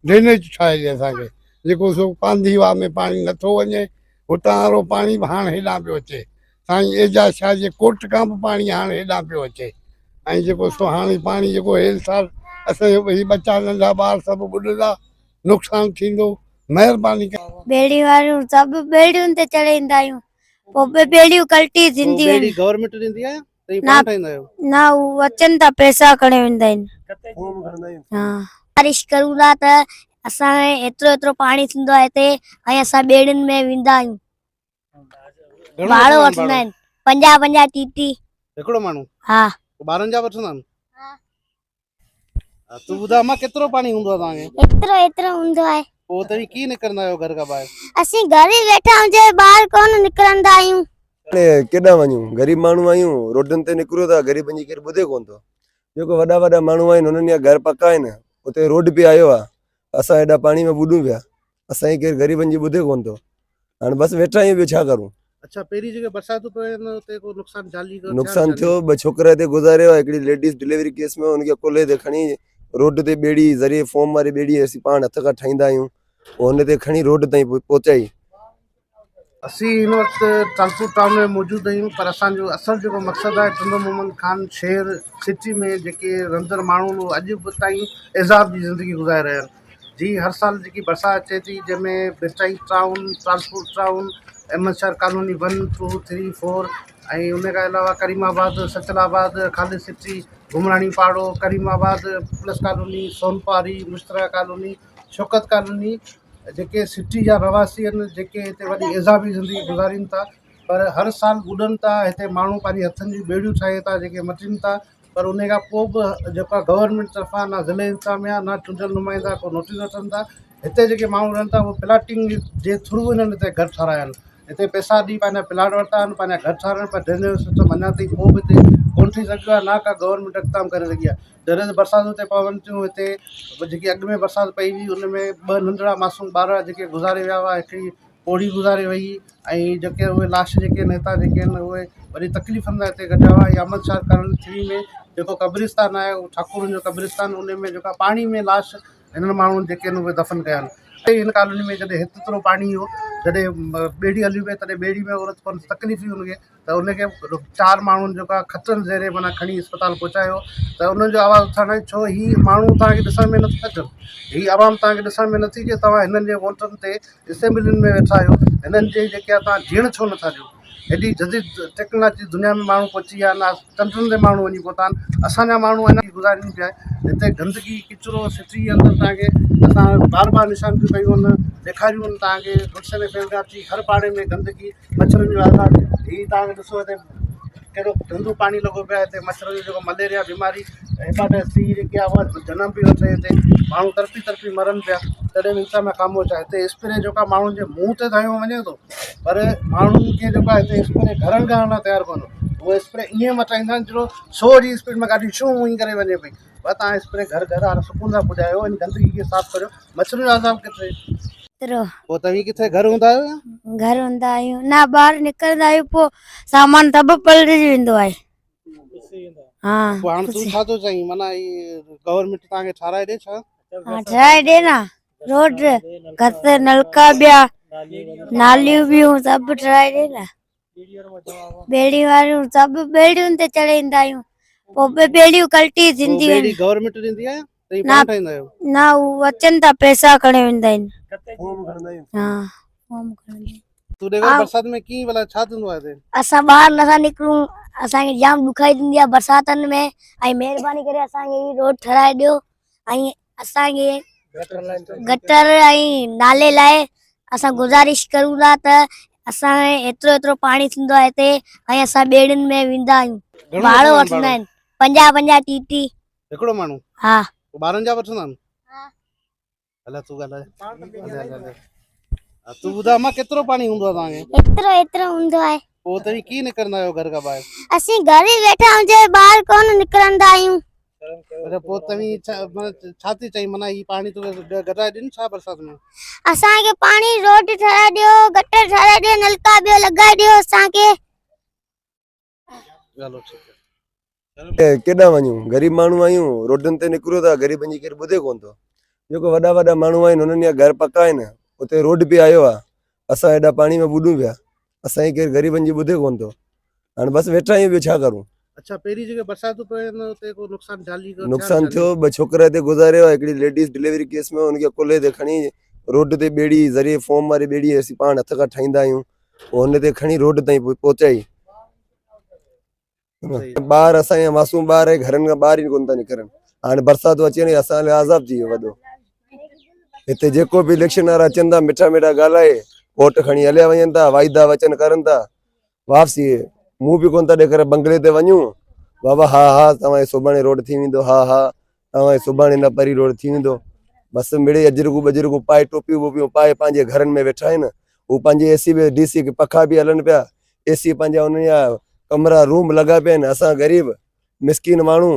Drainage ٺاهي ڏي اسان کي جيڪو سو پانڌي واهه ۾ پاڻي نٿو وڃي هتان وارو پاڻي به هاڻ هيڏانهن پيو اچي سائين اعجاز شاهه جي ڪوٽ کان به پاڻي هاڻ هيڏانهن پيو اچي ۽ جيڪو سو هاڻي پاڻي جيڪو هيل سال اسان جو هي ٻچا ننڍا ٻار سڀ ٻڏندا نقصان ٿيندو مهرباني ڪري. ٻيڙيون واريون سڀ ٻيڙين تي چڙهي ايندا آهيون پوء ٻيڙيون ڪلٽي ٿينديون آهن. ٻيڙي گورنمينٽ ڏيندي آهي يا نه پاڻ ٺاهيندا آهيو؟ نه هو اچن ٿا پئسا کڻي ويندا آهن. ها. بارش ڪرون ٿا ته اسان کي ايترو ايترو پاڻي ٿيندو آهي هتي ۽ اسان ٻيڙين ۾ ويندا آهيون. گهڻو ڀاڙو وٺندا آهن وٺندا ڀاڙو؟ آهن پنجاهه پنجاهه ٽي ٽي. هڪڙو ماڻهو؟ ها. پوء ٻارن جا به وٺندا آهن؟ ها. تون ٻڌاء امان ڪيترو پاڻي هوندو آهي توهان کي؟ ايترو ايترو هوندو آهي. پوء توهين ڪيئن نڪرندا آهيو گهر کان ٻاهر؟ اسين گهر ئي ويٺا هجون ٻاهر ڪونه نڪرندا آهيون. هاڻي ڪيڏانهن وڃون غريب ماڻهو آهيون روڊن تي نڪرون ٿا غريبن جي ڪير ٻڌي ڪونه ٿو جيڪو وڏا وڏا ماڻهو آهن انهن جا گهر پڪا آهن اتي روڊ به آيو آهي اسان هيڏا پاڻي ۾ ٻڏون پيا اسان جي ڪير غريبن جي ٻڌي ڪونه ٿو هاڻي بس ويٺا آهيون ٻيو ڇا ڪرون. اڇا پهرين جيڪي برساتون پيون آهن اتي ڪو نقصان جاني جو نقصان ٿيو ٻه ڇوڪرا هتي گذاري ويا هڪڙي ليڊيز ڊليوري ڪيس ۾ ان کي ڪلهي تي کڻي روڊ تي ٻيڙي ذريعي فوم واري ٻيڙي اسين پاڻ هٿ کان ٺاهيندا آهيون پوء ان تي کڻي روڊ تائين پهچائي. اسين هن وقت ٽالپور ٽائون ۾ موجود آهيون پر اسان جو اصل جيڪو مقصد آهي ٽنڊو محمد خان شهر سٽي ۾ جيڪي رهندڙ ماڻهو آهن اهي اڄ به تائين عذاب جي زندگي گذاري رهيا آهن جي هر سال جيڪي برسات اچي ٿي جنهن ۾ Bhittai town Talpur town Ahmed Shah colony one two three four ۽ ان کان علاوه ڪريم آباد سچل آباد خالد سٽي گمراڻي پاڙو Karimabad plus colony Sonpari مشترا ڪالوني شوڪت ڪالوني جيڪي سٽي جا رهواسي آهن جيڪي هتي وڏي عذابي زندگي گذارين ٿا پر هر سال ٻڏن ٿا هتي ماڻهو پنهنجي هٿن جون ٻيڙيون ٺاهي ٿا جيڪي مٽين ٿا پر انهي کان پوء به جيڪو آهي گورنمينٽ طرفان نه ضلعي انتظاميا نه چونڊيل نمائندا ڪو نوٽيس وٺن ٿا هتي جيڪي ماڻهو رهن ٿا اهي پلاٽنگ جي ٿرو هنن هتي گهر ٺهرايا آهن هتي پئسا ڏئي پنهنجا پلاٽ ورتا آهن پنهنجا گهر ٺهرايا آهن پر ڊرينيج سسٽم اڃا تائين ڪو به هتي ڪونه ٺهي سگهيو آهي نه ڪا گورنمينٽ اقدام ڪري سگهي آهي جڏهن ته برساتون هتي پون ٿيون هتي جيڪي اڳ ۾ برسات پئي هئي ان ۾ ٻه ننڍڙا معصوم ٻار جيڪي گذاري ويا هئا هڪڙي پوڙهي گذاري وئي ۽ جيڪي اهي لاش جيڪي آهن هتان جيڪي آهن اهي وڏي تڪليفن سان هتي ڪڍيا ويا احمد شاهه ڪالوني ٿري ۾ جيڪو قبرستان آهي اهو ٺاڪرن جو قبرستان ان ۾ جيڪا پاڻي ۾ لاش هنن ماڻهن جيڪي آهن اهي دفن ڪيا آهن ۽ هن ڪالوني ۾ جڏهن هيترو پاڻي هو جڏهن ٻيڙي هلي وئي تڏهن ٻيڙي ۾ عورت تڪليف هئي هن کي ته ان کي چار ماڻهن جيڪو آهي کٽن ذريعي معنيٰ کڻي اسپتال پهچايو ته انهن جو آواز اٿارڻ آهي ڇو هي ماڻهو توهان کي ڏسڻ ۾ نٿا اچن هي عوام توهان کي ڏسڻ ۾ نٿي اچي توهان هنن جي ووٽن تي اسيمبلين ۾ ويٺا آهيو هنن جي جيڪي آهي توهان جيئڻ ڇو نٿا ڏيو هيڏي جديد ٽيڪنالاجي دنيا ۾ ماڻهو پهچي ويا آهن چنڊن تي ماڻهو وڃي پهتا آهن اسان جا ماڻهو اڃا گذارين پيا هتي گندگي ڪچرو سٽي جي اندر توهان کي اسان بار بار نشاندهيون ڪيون آهن ڏيکاريون آهن توهان کي گلشن فيض جي هر پاڙي ۾ گندگي مڇرن جو آزار هي توهان ڏسو هتي ڪهڙو گندو پاڻي لڳو پيو آهي هتي مڇرن جو جيڪو مليريا بيماري هيپاٽائس سي جيڪي آهي اها جنم پئي وٺي هتي ماڻهو تڙپي تڙپي مرن پيا تڏهن به انتظاميا خاموش آهي هتي اسپري جيڪو آهي ماڻهن جي منهن تي هنيو وڃي ٿو پر ماڻهن کي جيڪو آهي هتي اسپري گهرن ڪرڻ لاء تيار ڪونهن اهي اسپري ائين مچائيندا آهن جو سو جي اسپيڊ ۾ گاڏي شو ائين ڪري وڃي پئي ڀا توهان اسپري گهر گهر هاڻ سڪون سان پڄايو ان گندگي کي صاف ڪريو مڇرن جو عذاب ڪٿي ترو پوء توهين ڪٿي گهر هوندا آهيو يا گهر هوندا آهيون نه ٻاهر نڪرندا آهيون پوء سامان سڀ پلٽجي ويندو آهي ها پوء هاڻ تون ڇا ٿو چاهين معنيٰ هي گورنمينٽ توهان کي ٺاراهي ڏي ڇا ها ٺاراهي ڏي نه روڊ گس نلڪا ٻيا ناليون ٻيون سڀ ٺاراهي ڏي نه ٻيڙيون واريون سڀ ٻيڙين تي چڙهي ايندا آهيون پوء ٻيڙيون ڪلٽي ٿينديون آهن ٻيڙي گورنمينٽ ڏيندي آهي يا نه پاڻ ٺاهيندا آهيو نه هو اچن ٿا پئسا کڻي ويندا آهن ها فارم کڻندا آهيون تون ڏيکار برسات ۾ ڪيئن ڀلا ڇا ٿيندو آهي هتي اسان ٻاهر نٿا نڪرون اسان کي جام ڏکائي ٿيندي آهي برساتن ۾ ۽ مهرباني ڪري اسان کي هي روڊ ٺهرائي ڏيو ۽ اسان کي گٽر ۽ نالي لاء اسان گذارش ڪرون ٿا ته اسان کي ايترو ايترو پاڻي ٿيندو آهي هتي ۽ اسان ٻيڙين ۾ ويندا آهيون ڀاڙو وٺندا آهن پنجاهه پنجاهه ٽي ٽي هڪڙو ماڻهو ها ٻارن جا وٺندا آهن ها هلا تون ڳالهاء تون ٻڌاء امان ڪيترو پاڻي هوندو آهي توهان کي ايترو ايترو هوندو آهي پوء توهين ڪيئن نڪرندا آهيو گهر کان ٻاهر اسين گهر ئي ويٺا هجي ٻاهر ڪونه نڪرندا آهيون اڇا پوء توهين ڇا معنيٰ ڇا ٿي چئين معنيٰ هي پاڻي توکي گهٽائي ڏين ڇا برسات ۾ اسان کي پاڻي روڊ ٺهرائي ڏيو گٽر ٺهرائي ڏيو نلڪا ٻيو لڳائي ڏيو اسان کي چلو ٺيڪ آهي. ڪيڏانهن وڃون غريب ماڻهو آهيون روڊن تي نڪرون ٿا غريبن جي ڪير ٻڌي ڪونه ٿو جيڪو وڏا وڏا ماڻهو آهن انهن جا گهر پڪا آهن اتي روڊ به آيو آهي اسان هيڏا پاڻي ۾ ٻڏون پيا اسان جي ڪير غريبن جي ٻڌي ڪونه ٿو هاڻي بس ويٺا آهيون ٻيو ڇا ڪرون. اڇا پهرين جيڪي برساتون پيون آهن اتي ڪو نقصان جاني جو نقصان ٿيو ٻه ڇوڪرا هتي گذاري ويا هڪڙي ليڊيز ڊليوري ڪيس ۾ ان کي ڪلهي تي کڻي روڊ تي ٻيڙي ذريعي فوم واري ٻيڙي اسين پاڻ هٿ کان ٺاهيندا آهيون پوء هن تي کڻي روڊ تائين پهچائي ٻار اسان جا معصوم ٻار گهرن کان ٻاهر ئي ڪونه ٿا نڪرن هاڻي برسات اچي وڃي اسان لاء عذاب ٿي ويو وڏو هتي جيڪو به اليڪشن وارا اچن ٿا مٺا مٺا ڳالهائي ووٽ کڻي هليا وڃن ٿا واعدا وچن ڪرن ٿا واپسي منهن به ڪونه ٿا ڏيکارن بنگلي تي وڃون بابا ها ها توهان جي سڀاڻي روڊ ٿي ويندو ها ها توهان جي سڀاڻي نه پري روڊ ٿي ويندو بس مڙئي اجرڪون ٻجرڪون پائي ٽوپيون ٻوپيون پائي پنهنجي گهرن ۾ ويٺا آهن هو پنهنجي اي سي به ڊي سي پکا به هلن پيا اي سي پنهنجا انهن جا ڪمرا روم لڳا پيا آهن اسان غريب مسڪين ماڻهو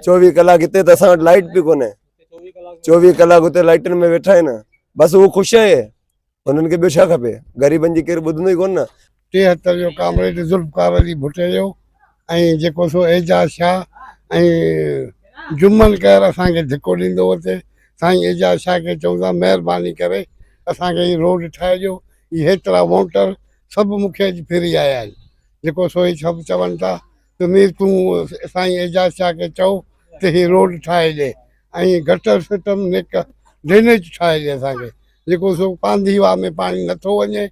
چوويهه ڪلاڪ هتي ته اسان وٽ لائٽ به ڪونهي چوويهه ڪلاڪ اتي لائٽن ۾ ويٺا آهن بس هو خوش آهي انهن کي ٻيو ڇا کپي غريبن جي ڪير ٻڌندو ئي ڪونه نه. 73 جو ڪامريڊ ذوالفقار علي ڀٽي جو ۽ جيڪو سو اعجاز شاهه ۽ جمن ڪهر اسان کي ڌڪو ڏيندو اتي سائين اعجاز شاهه کي چئون ٿا مهرباني ڪري اسان کي هي روڊ ٺاهي ڏيو هي هيترا ووٽر سڀ مون کي اڄ ڦري آيا آهن جيڪو سو هي سڀ چون ٿا ته مير تون سائين اعجاز شاهه کي چئو ته هي روڊ ٺاهي ڏي ۽ گٽر سسٽم نيڪ ڊرينيج ٺاهي ڏي اسان کي جيڪو سو پانڌي واهه ۾ پاڻي نٿو وڃي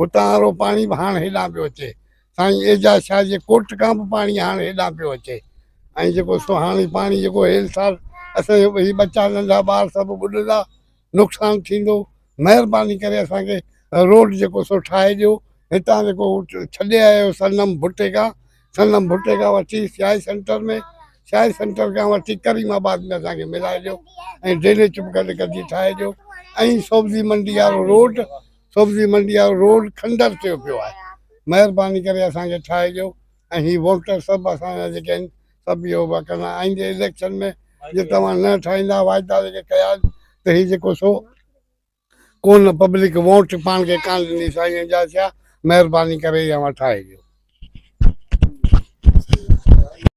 هتان وارو پاڻي به هاڻ هيڏانهن پيو اچي سائين اعجاز شاهه جي ڪوٽ کان به پاڻي هاڻ هيڏانهن پيو اچي ۽ جيڪو سو هاڻي پاڻي جيڪو هيل سال اسان جو هي ٻچا ننڍا ٻار سڀ ٻڏندا نقصان ٿيندو مهرباني ڪري اسان کي روڊ جيڪو سو ٺاهي ڏيو هتان جيڪو ڇڏي آيو صنم ڀٽي کان صنم ڀٽي کان وٺي سياهي سينٽر ۾ سياهي سينٽر کان وٺي ڪريم آباد ۾ اسان کي ملائي ڏيو ۽ ڊرينيج به گڏ گڏجي ٺاهي ڏيو ۽ سبزي منڊي وارو روڊ سبزي منڊي وارو روڊ کنڊر ٿيو پيو آهي مهرباني ڪري اسان کي ٺاهي ڏيو ۽ هي ووٽر سڀ اسان جا جيڪي آهن سڀ اهو پيا ڪن آئيندي اليڪشن ۾ جي توهان نه ٺاهيندا واعدا جيڪي ڪيا آهن ته هي جيڪو سو ڪونه پبلڪ ووٽ پاڻ کي ڪانه ڏني سائين اعجاز شاهه مهرباني ڪري اوهان ٺاهي ڏيو.